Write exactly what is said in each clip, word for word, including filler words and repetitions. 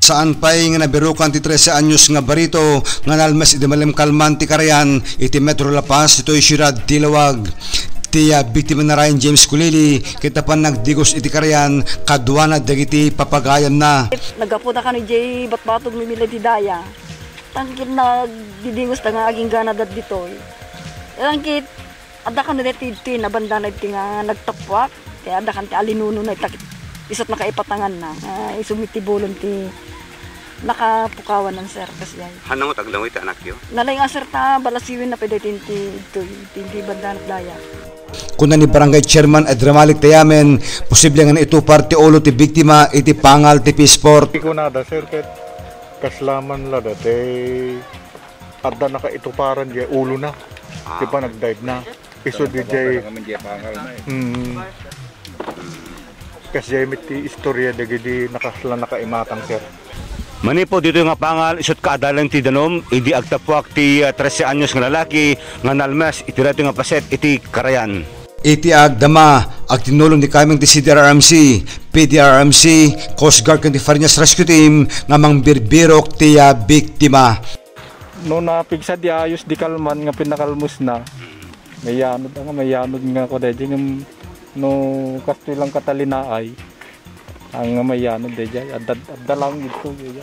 Saan pay nga nabirukan ti trese anyos nga barito nga nalmes idi malem kalman ti karayan iti Metro La Paz, ditoy siudad ti Laoag. Ti, ah, biktima ni Ryan James Kulili, ket napan nagdigos iti karayan kaduana dagiti papagayamna. Naggapuda kano jay batbatog mimila ti daya. Tangkit nagdidingos ta nga aginggana da ditoy. Tangkit adda kano deti, ti nabandana iti nga nagtappuak. Ti adda kan ti alinuno na itak-, isut nakaipatangan na. Ah, isu met ti bulon ti nakapukawan na, sir, kasjay. Hanangot aglangoy ti anakyo? Nalaing a, sir, ta balasiwen na pay daytoy ti, ti, ti, ti banda na daya. Kuna ni Barangay Chairman Adramalik Tayamen, posible nga naitupar ti ulo ti biktima iti pangal ti pisport. Kunada, sir, ket kasla man la dati adda nakaituparan jay ulona. Ah. Ti panagdive na. Isu di jay, mm. Kasjay met ti istorya dagidi nakasla nakaimatang, sir. Manipud ditoy nga pangal, isut kaadalan ti danum, idi agtappuak ti, ah, trese anyos nga lalaki nga nalmes iti daytoy nga paset iti karayan. Iti agdama, agtinnulong ni kameng ti C D R R M C, P D R R M C, Coast Guard ken ti Farinas Rescue Team nga mangbirbirok ti, ah, biktima. No napigsa di ayos di kalman nga pinakalmos na, mayanod nga, mayanod nga ko daydi ngem no kastoy lang katalinaay, ang mayanod daydi, adda, adda lang ito, daydi.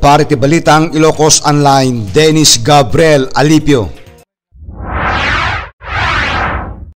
Para iti Balitang Ilocos Online, Dennis Gabriel Alipio.